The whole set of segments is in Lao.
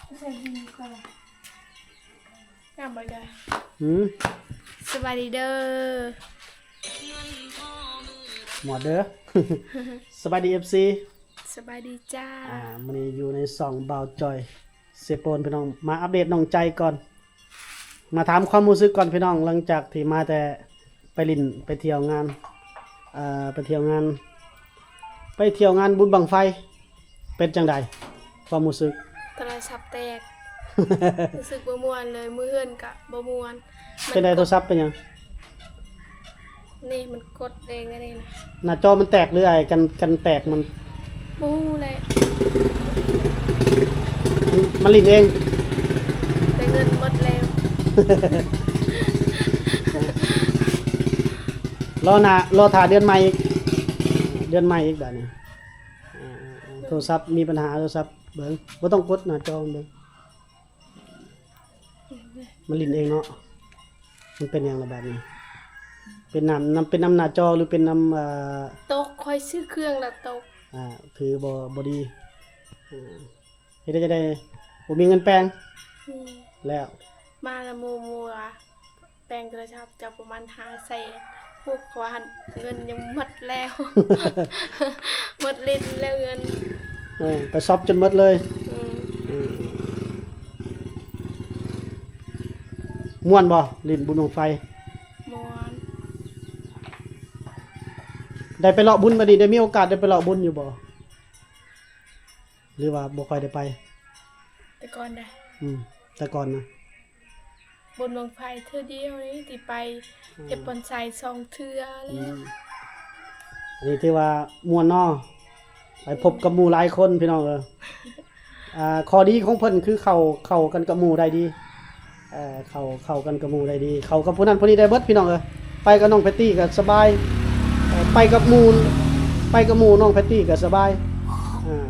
ງາມບໍ່ຈ້ອຍ? ຫືມ? ສະບາຍດີເດີ ໝວດເດີ ສະບາຍດີ ເອັຟຊີ ສະບາຍດີຈ້າ ອ່າ ມື້ນີ້ຢູ່ໃນຊ່ອງບ່າວຈ່ອຍເຊໂປນ ພີ່ນ້ອງ ມາອັບເດດນ້ອງໃຈກ່ອນ ມາຖາມຄວາມຮູ້ສຶກກ່ອນພີ່ນ້ອງ ຫຼັງຈາກທີ່ມາແຕ່ໄປຫຼິ້ນໄປທ່ຽວງານ ເອີ ໄປທ່ຽວງານ ໄປທ່ຽວງານບຸນບັ້ງໄຟ ເປັນຈັ່ງໃດຄວາມຮູ້ສຶກ? ໂທລະສັບແຕກ ຮູ້ສຶກບໍ່ມ່ວນເລີຍ ມື້ເຮືອນກະບໍ່ມ່ວນ ເປັນໃດໂທລະສັບເປັນຫຍັງ? ນີ້ມັນກົດເອງອັນນີ້ນະ ໜ້າຈໍມັນແຕກຫຼືອ້າຍ ກັນ ກັນແຕກມັນ ບໍ່ຮູ້ແຫຼະ ມັນຫຼິ້ນເອງ ແຕ່ເງິນໝົດແລ້ວ ລໍໜ້າ ລໍຖ້າເດືອນໃໝ່ອີກ ເດືອນໃໝ່ອີກບາດນີ້ ອ່າ ໂທລະສັບມີບັນຫາ ໂທລະສັບເບິ່ງ ບໍ່ຕ້ອງກົດໜ້າຈໍເບິ່ງ ມັນຫຼິ້ນເອງເນາະ ມັນເປັນຫຍັງລະບາດນີ້? ເປັນນຳ ນຳ ເປັນນຳໜ້າຈໍ ຫຼືເປັນນຳ ເອີ ຕົກ ຂ້ອຍຊື້ເຄື່ອງລະຕົກ ອ່າ ຖືບໍ່ ບໍ່ດີ ເຮັດໄດ້ຈັ່ງໃດ? ບໍ່ມີເງິນແປງ ອືມ ແລ້ວ ມາລະໝູ່ ໝູ່ວ່າແປງໂທລະສັບເຈົ້າປະມານຫ້າແສນ ໂອ້ ຂ້ອຍຫັ້ນເງິນຍັງໝົດແລ້ວ ໝົດຫຼິ້ນແລ້ວເງິນ ເອີ ໄປຊັອບຈົນໝົດເລີຍ ອືມ ອືມ ມ່ວນບໍ່ ຫຼິ້ນບຸນບັ້ງໄຟ? ມ່ວນ ໄດ້ໄປເລາະບຸນບໍ່ນີ້ ໄດ້ມີໂອກາດໄດ້ໄປເລາະບຸນຢູ່ບໍ່? ຫຼືວ່າບໍ່ຄ່ອຍໄດ້ໄປ? ແຕ່ກ່ອນໃດ ອືມ ແຕ່ກ່ອນນະ ບຸນບັ້ງໄຟເທື່ອດຽວນີ້ທີ່ໄປ ອືມ ເຮັດບອນໄຊສອງເທື່ອແລ້ວ ອືມ ອັນນີ້ຖືວ່າມ່ວນເນາະ ໄປພົບກັບໝູ່ຫຼາຍຄົນພີ່ນ້ອງເອີຍ ອ່າ ຂໍ້ດີຂອງເພິ່ນຄືເຂົ້າ ເຂົ້າກັນກັບໝູ່ໄດ້ດີ ເອີ ເຂົ້າ ເຂົ້າກັນກັບໝູ່ໄດ້ດີ ເຂົ້າກັບຜູ້ນັ້ນຜູ້ນີ້ໄດ້ເບິດພີ່ນ້ອງເອີຍ ໄປກັບນ້ອງແພັດຕີ້ກໍສະບາຍ ເອີ ໄປກັບໝູ່ ໄປກັບໝູ່ນ້ອງແພັດຕີ້ກໍສະບາຍ ອ່າ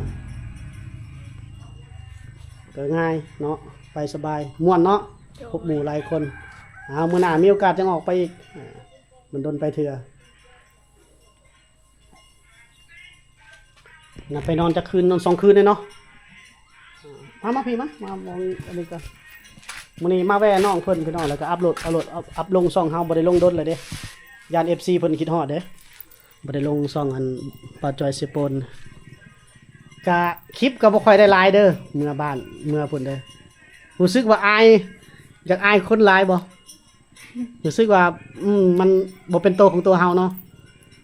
ກໍງ່າຍເນາະ ໄປສະບາຍ ມ່ວນເນາະ ໂດຍ ພົບໝູ່ຫຼາຍຄົນ ເອົາ ມື້ໜ້າມີໂອກາດຈັ່ງອອກໄປອີກ ເອີ ມັນດົນໄປເທື່ອ. ນະ ໄປນອນຈັກຄືນ ນອນສອງຄືນເດ້ເນາະ ມາ ມາພີ້ ມາ ມາ ມອງອັນນີ້ກ່ອນ ມື້ນີ້ມາແວ່ນ້ອງເພິ່ນພີ່ນ້ອງ ແລ້ວກໍອັບໂຫຼດ ອັບໂຫຼດ ອັບ ອັບລົງຊ່ອງເຮົາ ບໍ່ໄດ້ລົງດົນແລ້ວເດ້ ຢ້ານເອັຟຊີເພິ່ນຄິດຮອດເດ້ ບໍ່ໄດ້ລົງຊ່ອງອັນບ່າວຈ່ອຍເຊໂປນ ກະຄລິບກໍບໍ່ຄ່ອຍໄດ້ຫຼາຍເດີ ເມືອບ້ານ ເມືອພຸ້ນເດີ ຮູ້ສຶກວ່າອາຍ ຢາກອາຍຄົນຫຼາຍບໍ່? ຮູ້ສຶກວ່າ ອືມ ມັນບໍ່ເປັນໂຕຂອງຕົວເຮົາເນາະ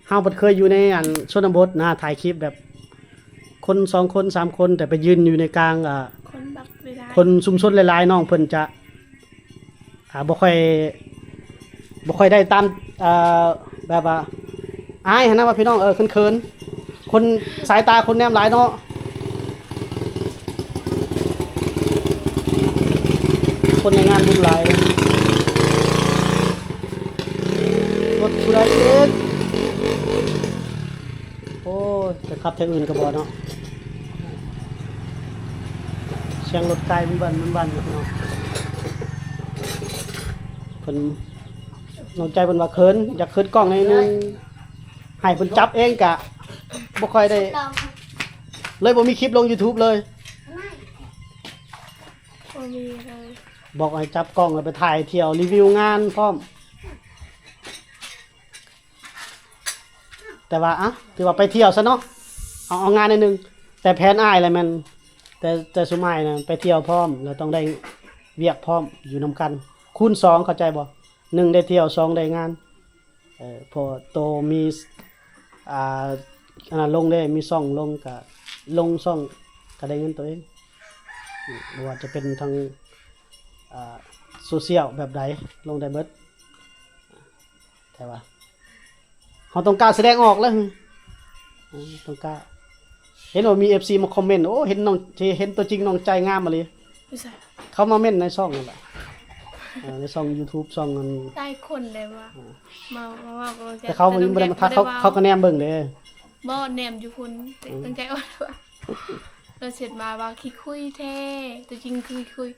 ເຮົາບັດເຄີຍຢູ່ໃນອັນຊົນນະບົດນະ ຖ່າຍຄລິບແບບຄົນສອງຄົນສາມຄົນ ແຕ່ໄປຢືນຢູ່ໃນກາງ ອ່າ ຄົນບັກຫຼາຍໆ ຄົນຊຸມຊົນຫຼາຍໆ ນ້ອງເພິ່ນຈະ ອ່າ ບໍ່ຄ່ອຍ ບໍ່ຄ່ອຍໄດ້ຕາມ ເອີ ແບບວ່າ ອາຍຫັ້ນນະວ່າພີ່ນ້ອງ ເອີ ເຂີນໆ ຄົນ ສາຍຕາຄົນແນມຫຼາຍເນາະ ຄົນໃນງານບຸນຫຼາຍ ລົດຜູ້ໃດອີກ ໂອ້ຍ ໄປຂັບທາງອື່ນກໍບໍ່ເນາະ ສຽງລົດໄກມັນວັ່ນ ມັນວັ່ນຢູ່ເນາະ ເພິ່ນ ນ້ອງໃຈເພິ່ນວ່າເຂີນ ຢາກເຂີນກ້ອງໜ້ອຍໜຶ່ງ ໃຫ້ເພິ່ນຈັບເອງກະບໍ່ຄ່ອຍໄດ້ ເລີຍບໍ່ມີຄລິບລົງຢູທູບເລີຍ ບໍ່ມີເລີຍ ບອກໃຫ້ຈັບກ້ອງແລ້ວໄປຖ່າຍທ່ຽວ ຣີວິວງານພ້ອມ ແຕ່ວ່າ ອະ ຖືວ່າໄປທ່ຽວຊະເນາະ ເອົາ ເອົາງານໜ້ອຍໜຶ່ງ ແຕ່ແຜນອ້າຍລະແມ່ນ ແຕ່ ແຕ່ຊຸມອ້າຍນະໄປທ່ຽວພ້ອມ ແລ້ວຕ້ອງໄດ້ວຽກພ້ອມ ຢູ່ນຳກັນ ຄູນສອງ ເຂົ້າໃຈບໍ່? ໜຶ່ງໄດ້ທ່ຽວ ສອງໄດ້ງານ ເອີ ເພາະໂຕມີ ອ່າ ອັນນັ້ນລົງເດ້ ມີຊ່ອງລົງ ກະລົງຊ່ອງ ກະໄດ້ເງິນໂຕເອງ ບໍ່ວ່າຈະເປັນທາງ ອ່າ ໂຊຊຽວແບບໃດ ລົງໄດ້ເບິດ ແຕ່ວ່າ ເຮົາຕ້ອງກ້າສະແດງອອກແລ້ວ ເອີ ຕ້ອງກ້າ ເຫັນວ່າມີເອັຟຊີມາຄອມເມັນ ໂອ້ ເຫັນນ້ອງ ເຫັນຕົວຈິງນ້ອງໃຈງາມອີ່ຫຼີ ຢູ່ໃສ? ເຂົາມາເມັນໃນຊ່ອງນັ້ນແຫຼະ ເອີ ໃນຊ່ອງຢູທູບ ຊ່ອງອັນ ຫຼາຍຄົນເດ້ວ່າ ເອີ ມາ ມາເວົ້າກັບນ້ອງໃຈ ແຕ່ເຂົາຍັງບໍ່ໄດ້ມາທັກ ເຂົາ ເຂົາກໍແນມເບິ່ງເດ້ ບໍ່ ແນມຢູ່ພຸ້ນ ອືມ ຕັ້ງໃຈອ່ອນວ່າ ລາວເຊັດມາວ່າຂີ້ຄຸຍແທ້ ຕົວຈິງຄືຂີ້ຄຸຍ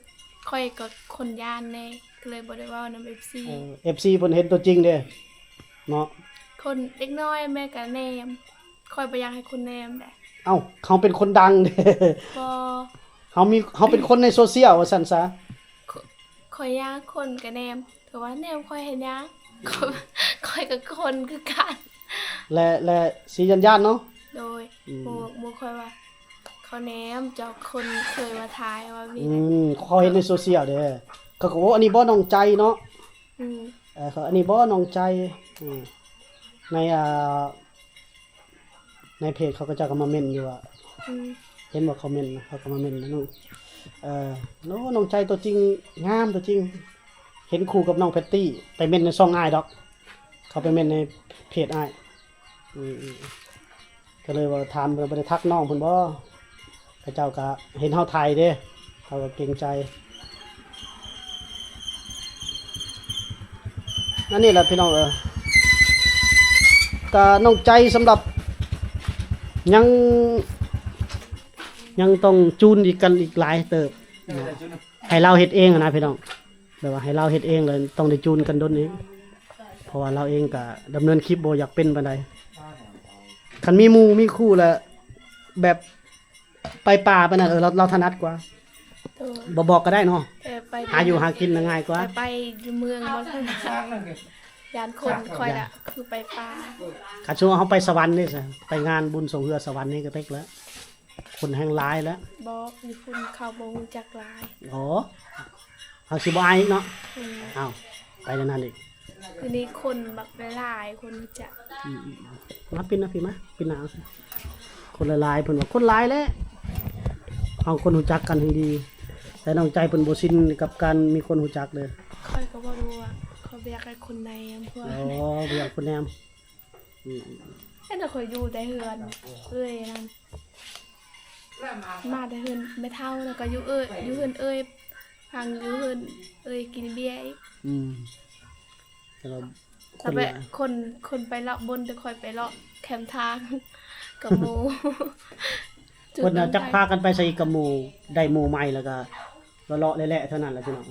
ຂ້ອຍກໍຄົນຢ້ານແດ່ ກໍເລີຍບໍ່ໄດ້ເວົ້ານຳເອັຟຊີ ເອີ ເອັຟຊີເພິ່ນເຫັນຕົວຈິງເດ້ເນາະ ຄົນເດັກນ້ອຍແມ່ກໍແນມ ຂ້ອຍບໍ່ຢາກໃຫ້ຄົນແນມເດ້ ເອົ້າ ເຮົາເປັນຄົນດັງເດ້ ບໍ່ ເຮົາມີ ເຮົາເປັນຄົນໃນໂຊຊຽວວ່າຊັ້ນຊະ. ຂ້ອຍ ຂ້ອຍຍ່າງຄົນກະແນມ ແຕ່ວ່າແນມຂ້ອຍໃຫ້ຍ່າງ ຂ້ອຍ ຂ້ອຍກະຄົນຄືກັນ. ແລະ ແລະ ຊິຢ້ານໆເນາະ. ໂດຍ ອືມ ໝູ່ ໝູ່ຂ້ອຍວ່າ ເຂົາແນມ ເຈົ້າຄົນເຄີຍມາຖ່າຍວ່າມີ ອືມ ເຂົາເຫັນໃນໂຊຊຽວເດ້ ເຂົາກະ ໂອ້ ອັນນີ້ບໍ່ ນ້ອງໃຈເນາະ. ອືມ ເອີ ເຂົາ ອັນນີ້ບໍ່ ນ້ອງໃຈ. ອືມ ໃນ ອ່າ ໃນເພຈເຂົາກະເຈົ້າກະມາເມັ້ນຢູ່ວ່າ ອືມ ເຫັນບໍ່ ຄອມເມັ້ນນະ ເຂົາກະມາເມັ້ນນະ. ເອີ ໂອ້ ນ້ອງໃຈຕົວຈິງງາມ ຕົວຈິງ ເຫັນຄູ່ກັບນ້ອງແພັດຕີ້ ໄປເມັ້ນໃນຊ່ອງອ້າຍດອກ ເຂົາໄປເມັ້ນໃນເພຈອ້າຍ. ອືມ ກະເລີຍວ່າຖາມເພິ່ນ ບໍ່ໄດ້ທັກນ້ອງເພິ່ນບໍ່ ເຂົາເຈົ້າກະເຫັນເຮົາຖ່າຍເດ້ ເຂົາກະເກງໃຈ. ອັນນີ້ແຫຼະພີ່ນ້ອງເອີຍ ກະນ້ອງໃຈສຳລັບ ຍັງ ຍັງຕ້ອງຈູນອີກກັນອີກຫຼາຍເຕີບ ໃຫ້ລາວເຮັດເອງຫັ້ນນະພີ່ນ້ອງ. ແບບວ່າໃຫ້ລາວເຮັດເອງ ແລ້ວຕ້ອງໄດ້ຈູນກັນດົນອີກ ເພາະວ່າລາວເອງກະດຳເນີນຄລິບບໍ່ຢາກເປັນປານໃດ. ຄັນມີໝູ່ມີຄູ່ແລ້ວ ແບບໄປປ່າປານນັ້ນ ເອີ ລາວ ລາວຖະໜັດກວ່າ. ໂດຍ ບໍ່ບອກກະໄດ້ເນາະ. ເອີ ໄປ ຫາຢູ່ຫາກິນນະງ່າຍກວ່າ. ໄປ ໄປຢູ່ເມືອງບໍ່ຖະໜັດ ຢ້ານຄົນ ຂ້ອຍລະຄືໄປປ່າ. ຄັນສົມມຸດວ່າເຮົາໄປສະຫວັນນີ້ຊະ ໄປງານບຸນຊ່ວງເຮືອສະຫວັນນີ້ກະເຕັກແລ້ວ. ຄົນແຮ່ງຫຼາຍແລ້ວ. ບໍ່ ຢູ່ພຸ້ນເຂົາບໍ່ຮູ້ຈັກຫຼາຍ. ອໍ ເຮົາຊິບໍ່ອາຍອີກເນາະ. ອືມ ອ້າວ ໄປແນວນັ້ນອີກ. ຢູ່ນີ້ຄົນບັກຫຼາຍໆ ຄົນຮູ້ຈັກ. ອືມໆໆ ມາປິ່ນມາ ມາປິ່ນໜ້າ ຄົນຫຼາຍໆ ເພິ່ນວ່າຄົນຫຼາຍແຫຼະ ເຮົາຄົນຮູ້ຈັກກັນແຮ່ງດີ. ແຕ່ນ້ອງໃຈເພິ່ນບໍ່ຊິນກັບການມີຄົນຮູ້ຈັກເດີ. ຂ້ອຍກະບໍ່ຮູ້ວ່າ ຂ້ອຍບໍ່ຢາກໃຫ້ຄົນໃນອຳເພືອ. ອໍ ບໍ່ຢາກຄົນໃນອຳ ອືມ ແຕ່ຂ້ອຍຢູ່ແຕ່ເຮືອນເອື້ອຍນັ້ນ ມາແຕ່ເຮືອນແມ່ເຖົ້າ ແລ້ວກະຢູ່ເອື້ອຍ ຢູ່ເຮືອນເອື້ອຍ ພັງຢູ່ເຮືອນເອື້ອຍກິນເບຍອີກ. ອືມ ແຕ່ວ່າຄົນ ແຕ່ວ່າຄົນ ຄົນໄປເລາະບົນ ແຕ່ຂ້ອຍໄປເລາະແຄມທາງກັບໝູ່. ເພິ່ນນະຈັກພາກັນໄປໃສກັບໝູ່ ໄດ້ໝູ່ໃໝ່ແລ້ວກະເລາະໆແຫຼະໆເທົ່ານັ້ນແຫຼະພີ່ນ້ອງ.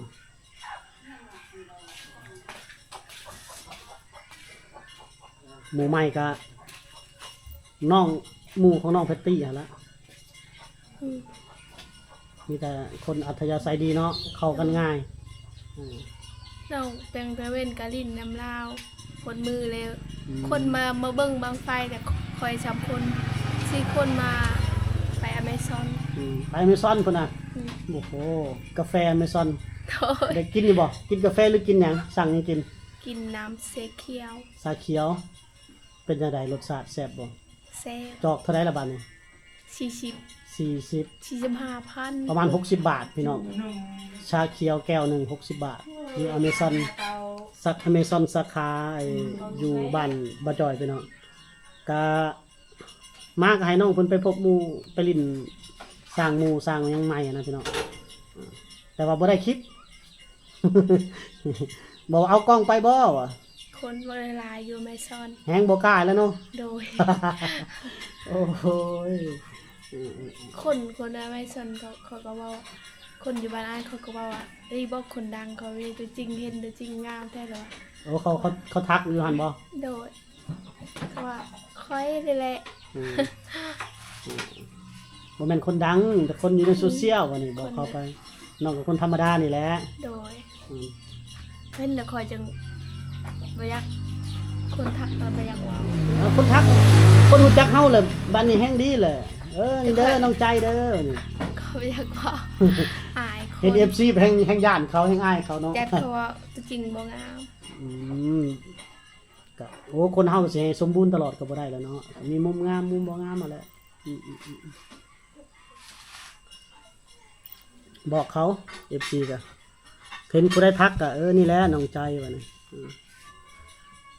ໝູ່ໃໝ່ກະນ້ອງ ໝູ່ຂອງນ້ອງແພັດຕີ້ຫັ້ນລະ. ອືມ ມີແຕ່ຄົນອັດທະຍາໄສດີເນາະ ເຂົ້າກັນງ່າຍ. ອືມ ນ້ອງແຕ່ງຕາເວັນກະຫຼິ້ນນຳລາວ ຄົນມືແລ້ວ. ອືມ ຄົນມາ ມາເບິ່ງບັ້ງໄຟແຕ່ຂ້ອຍສາມຄົນ ສີ່ຄົນມາ ໄປອາເມຊອນ. ອືມ ໄປອາເມຊອນພຸ້ນນະ. ອືມ ໂອ້ໂຫ ກາແຟອາເມຊອນ. ໂດຍ ໄດ້ກິນຢູ່ບໍ່? ກິນກາແຟຫຼືກິນຫຍັງ? ສັ່ງຫຍັງກິນ? ກິນນ້ຳເຊຂຽວ ຊາຂຽວ. ເປັນຈັ່ງໃດ ລົດຊາດແຊບບໍ່? ແຊບ. ຈອກເທົ່າໃດລະບາດນີ້? ສີ່ສິບ ສີ່ສິບ ສີ່ສິບຫ້າພັນ ປະມານຫົກສິບບາດພີ່ນ້ອງ. ຊາຂຽວແກ້ວໜຶ່ງຫົກສິບບາດ ຢູ່ອາເມຊອນ ສາ ອາເມຊອນສາຂາ ໄອ້ ຢູ່ບ້ານບ່າວຈ່ອຍພີ່ນ້ອງ. ກະ ມາກະໃຫ້ນ້ອງເພິ່ນໄປພົບໝູ່ ໄປຫຼິ້ນສ້າງໝູ່ສ້າງຫຍັງໃໝ່ຫັ້ນນະພີ່ນ້ອງ. ແຕ່ວ່າບໍ່ໄດ້ຄລິບ ບໍ່ເອົາກ້ອງໄປບໍ່ວະ? ຄົນບໍ່ໄດ້ຫຼາຍຢູ່ແມ່ຊອນ ແຮງບໍ່ກ້າແລ້ວເນາະ. ໂດຍ ໂອ້ຍ ຄົນ ຄົນໃນແມ່ຊອນ ເຂົາ ເຂົາກະເວົ້າ ຄົນຢູ່ບ້ານອ້າຍເຂົາກະເວົ້າວ່າ ເອີຍ ບອກຄົນດັງ ເຂົາເຫັນຕົວຈິງ ເຫັນຕົວຈິງງາມແທ້ລະ. ໂອ້ ເຂົາ ເຂົາ ເຂົາທັກຢູ່ຫັ້ນບໍ່? ໂດຍ ເຂົາວ່າຂ້ອຍນີ້ແຫຼະ. ອືມ ອືມ ບໍ່ແມ່ນຄົນດັງ ແຕ່ຄົນຢູ່ໃນໂຊຊຽວ ອືມ ອັນນີ້ບອກເຂົາໄປ. ນ້ອງກະຄົນທຳມະດານີ້ແຫຼະ. ໂດຍ ອືມ ເຫັນແລ້ວຂ້ອຍຈັ່ງບໍ່ຢາກ ຄົນທັກກະບໍ່ຢາກເວົ້າ. ເອີ ຄົນທັກ ຄົນຮູ້ຈັກເຮົາແລ້ວ ບາດນີ້ແຮງດີແຫຼະ. ເອີ ນີ້ເດີ ນ້ອງໃຈເດີ ນີ້ ຂ້ອຍບໍ່ຢາກເວົ້າ ອາຍຄົນ. ເຫັນເອັຟຊີແຮງ ແຮງຢ້ານເຂົາ ແຮງອາຍເຂົາເນາະ. ແຕ່ເຂົາວ່າຕົວຈິງບໍ່ງາມ. ອືມ ກະ ໂອ້ ຄົນເຮົາກະຊິໃຫ້ສົມບູນຕະຫຼອດກະບໍ່ໄດ້ແລ້ວເນາະ ກະມີມຸມງາມມຸມບໍ່ງາມຫັ້ນແຫຼະ. ອືມ ອືມ ອືມ ບອກເຂົາ ເອັຟຊີກະ ເຫັນຜູ້ໃດທັກກະ ເອີ ນີ້ແຫຼະນ້ອງໃຈວ່ານີ້. ອືມ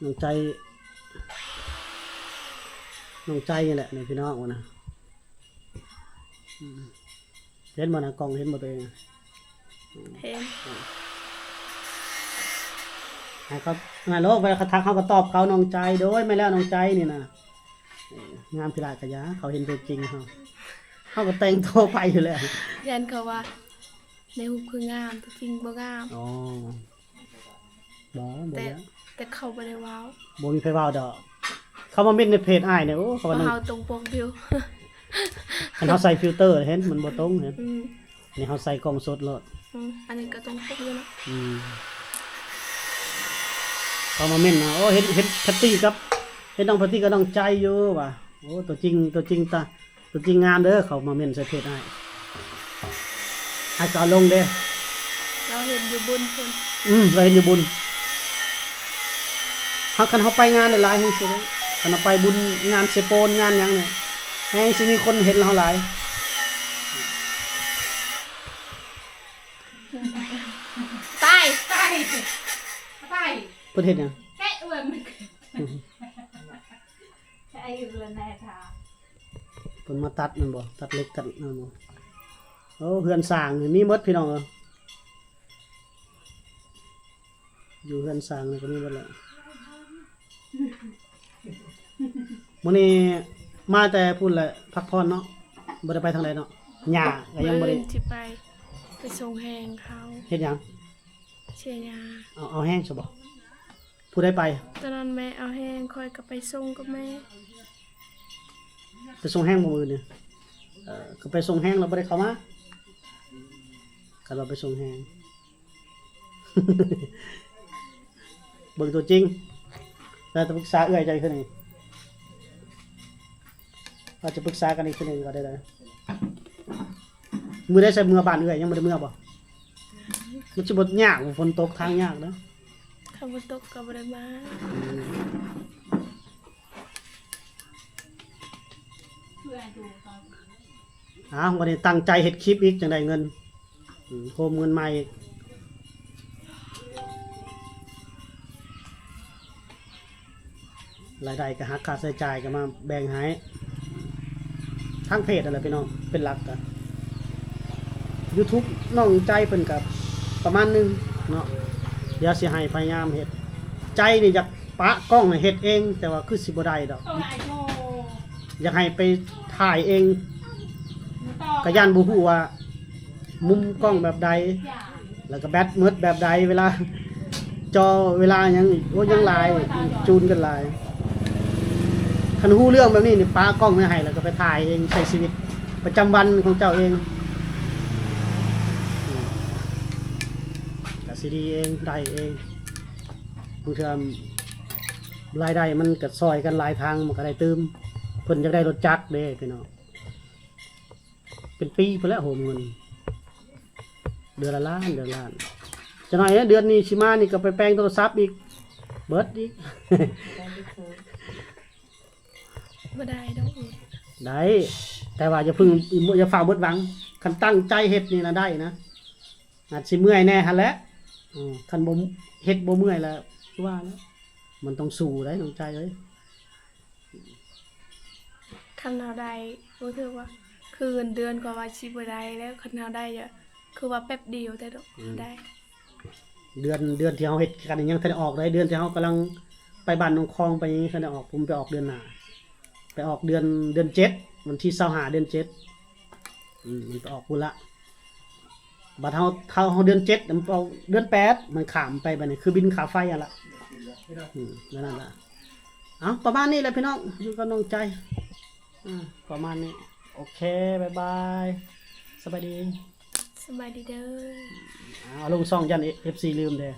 ນ້ອງໃຈ ນ້ອງໃຈນີ້ແຫຼະນີ້ພີ່ນ້ອງວ່ານະ. ອືມ ເຫັນບໍ່ນະ ກ້ອງເຫັນບໍ່ຕົວເອງ? ເຫັນ ໃຫ້ເຂົາ ນັ້ນໂລດ ເວລາເຂົາທັກເຮົາກະຕອບເຂົາ ນ້ອງໃຈ. ໂດຍ ແມ່ນແລ້ວ ນ້ອງໃຈນີ້ນະ ງາມຂີ້ຫຼ້າກະຢ່າ ເຂົາເຫັນຕົວຈິງເຮົາ ເຮົາກະແຕ່ງໂຕໄປຢູ່ແລ້ວ. ຢ້ານເຂົາວ່າໃນຮູບຄືງາມ ຕົວຈິງບໍ່ງາມ. ອໍ ບໍ່ ບໍ່ ແຕ່ ແຕ່ເຂົາບໍ່ໄດ້ເວົ້າ ບໍ່ມີໃຜເວົ້າດອກ. ເຂົາມາເມັ້ນໃນເພຈອ້າຍນີ້ ໂອ້ ເຂົາວ່າ ເຮົາຕົງປົກຢູ່ ຄັນເຮົາໃສ່ຟິວເຕີເຫັນ ມັນບໍ່ຕົງເຫັນ. ອືມ ນີ້ເຮົາໃສ່ກ້ອງສົດໂລດ. ອືມ ອັນນີ້ກໍຕ້ອງຄົບຢູ່ເນາະ. ອືມ ເຂົາມາເມັ້ນນະ ໂອ້ ເຫັນ ເຫັນແພັດຕີ້ກັບ ເຫັນນ້ອງແພັດຕີ້ກັບນ້ອງໃຈຢູ່ວ່າ ໂອ້ ຕົວຈິງ ຕົວຈິງຕາ ຕົວຈິງງາມເດີ. ເຂົາມາເມັ້ນໃສ່ເພຈອ້າຍ ອ້າຍກໍເອົາລົງເດ້. ລາວເຫັນຢູ່ບຸນພຸ້ນ. ອືມ ລາວເຫັນຢູ່ບຸນ. ເຮົາ ຄັນເຮົາໄປງານຫຼາຍໆ ແຮງຊິ ຄັນເຮົາໄປບຸນງານເຊໂປນງານຫຍັງນີ້ ແຮງຊິມີຄົນເຫັນເຮົາຫຼາຍ. ຕາຍ ຕາຍ ຕາຍ. ເພິ່ນເຮັດຫຍັງ? ແກະເອີ່ນ ໃຊ້ເຮືອນແນ່ທ່າ. ເພິ່ນມາຕັດແມ່ນບໍ່? ຕັດເຫຼັກຕັດນັ້ນບໍ່? ໂອ້ ເຮືອນສ້າງນີ້ມີໝົດພີ່ນ້ອງເອີຍ. ຢູ່ເຮືອນສ້າງນີ້ກໍມີເບິດແຫຼະ. ມື້ນີ້ມາແຕ່ພຸ້ນແຫຼະ ພັກຜ່ອນເນາະ ບໍ່ໄດ້ໄປທາງໃດເນາະ. ຫຍ້າກໍຍັງບໍ່ໄດ້ ມື້ອື່ນຊິໄປ ໄປສົ່ງແຮງເຂົາ. ເຮັດຫຍັງ? ເສຍຫຍ້າ. ເອົາ ເອົາແຮງຊະບໍ່? ຜູ້ໃດໄປ? ຕອນນັ້ນແມ່ເອົາແຮງ ຂ້ອຍກໍໄປສົ່ງກັບແມ່. ໄປສົ່ງແຮງບໍ່ມື້ອື່ນນີ້? ເອີ ກໍໄປສົ່ງແຮງແລ້ວບໍ່ໄດ້ເຂົ້າມາ. ຄັນວ່າໄປສົ່ງແຮງ ເບິ່ງຕົວຈິງ ແລ້ວຈະປຶກສາເອື້ອຍເຈົ້າອີກເທື່ອໜຶ່ງ ວ່າຈະປຶກສາກັນອີກເທື່ອໜຶ່ງວ່າໄດ້ໃດ. ມື້ໃດໃສເມືອບ້ານເອື້ອຍ ຍັງບໍ່ໄດ້ເມືອບໍ່? ມັນຊິບໍ່ຍາກ ຝົນຕົກທາງຍາກເດີ. ຄັນບໍ່ຕົກກໍບໍ່ໄດ້ມາ. ອືມ. ອ້າວ ວັນນີ້ຕັ້ງໃຈເຮັດຄລິບອີກ ຈັ່ງໄດ້ເງິນ. ອືມ ໂຮມເງິນໃໝ່ອີກ ລາຍໄດ້ກໍຫັກ ຄ່າໃຊ້ຈ່າຍກໍມາແບ່ງໃຫ້ ທາງເພຈນັ້ນແຫຼະພີ່ນ້ອງ ເປັນຫຼັກ. ກໍ YouTube ນ້ອງໃຈເພິ່ນກໍປະມານໜຶ່ງເນາະ. ດຽວຊິໃຫ້ພະຍາຍາມເຮັດ. ໃຈນີ້ຢາກປະກ້ອງໃຫ້ເຮັດເອງ ແຕ່ວ່າຄືຊິບໍ່ໄດ້ດອກ. ຢາກໃຫ້ໄປຖ່າຍເອງ ກໍຢ້ານບໍ່ຮູ້ວ່າມຸມກ້ອງແບບໃດ ແລ້ວກໍແບັດໝົດແບບໃດ ເວລາ ຈໍເວລາຫຍັງ ໂອ້ ຍັງຫຼາຍ ຈູນກັນຫຼາຍ. ຄັນຮູ້ເລື່ອງແບບນີ້ນີ້ ປະກ້ອງໄວ້ໃຫ້ ແລ້ວກໍໄປຖ່າຍເອງ ໃຊ້ຊີວິດປະຈຳວັນຂອງເຈົ້າເອງ ອືມ ກໍຊິດີເອງ ໄດ້ເອງ. ບາງເທື່ອລາຍໄດ້ມັນກໍຊ່ອຍກັນຫຼາຍທາງ ມັນກໍໄດ້ຕື່ມ. ເພິ່ນຢາກໄດ້ລົດຈັກເດ້ພີ່ນ້ອງ. ເປັນປີພຸ້ນແຫຼະໂຮມເງິນ ເດືອນລະລ້ານ ເດືອນລະລ້ານ. ຈັກໜ້ອຍເດືອນນີ້ຊິມານີ້ກໍໄປແປງໂທລະສັບອີກ ເບິດອີກ. ບໍ່ໄດ້ດອກ. ໄດ້ ແຕ່ວ່າຢ່າເພິ່ງ ຢ່າຟ້າວເບິດຫວັງ. ຄັນຕັ້ງໃຈເຮັດນີ້ນະໄດ້ນະ. ອາດຊິເມື່ອຍແດ່ຫັ້ນແຫຼະ. ເອີ ຄັນບໍ່ເຮັດບໍ່ເມື່ອຍລະ ຄືວ່າແຫຼະ ມັນຕ້ອງສູ້ໄດ໋ ນ້ອງໃຈເອີຍ. ຄັນເຮົາໄດ້ ບໍ່ຖືກວ່າ ຄືເງິນເດືອນກໍວ່າຊິບໍ່ໄດ້ແລ້ວ. ຄັນເຮົາໄດ້ ກໍຄືວ່າແປັບດຽວແຕ່ດອກ. ອືມ ໄດ້ ເດືອນ ເດືອນທີ່ເຮົາເຮັດກັນຍັງທັນໄດ້ອອກເລີຍ. ເດືອນທີ່ເຮົາກຳລັງໄປບ້ານໜອງຄອງໄປຍັງທັນໄດ້ອອກ. ຜົມໄປອອກເດືອນໜ້າ ໄປອອກເດືອນ ເດືອນເຈັດ ວັນທີຊາວຫ້າ ເດືອນເຈັດ. ອືມ ມັນໄປອອກພຸ້ນລະ. ບັດເຮົາ ເຮົາ ເຮົາເດືອນເຈັດ ມັນອອກເດືອນແປດ ມັນຂ້າມໄປ. ບັດນີ້ຄືບິນຄ່າໄຟຫັ້ນລະ. ອືມ ແນວນັ້ນລະ. ເອົາ ປະມານນີ້ແຫຼະພີ່ນ້ອງ ຢູ່ກັບນ້ອງໃຈ. ອາ ປະມານນີ້. ໂອເຄ ບາຍບາຍ ສະບາຍດີ. ສະບາຍດີເດີ. ເອົາ ລົງຊ່ອງ ຢ້ານເອັຟຊີລືມເດ້.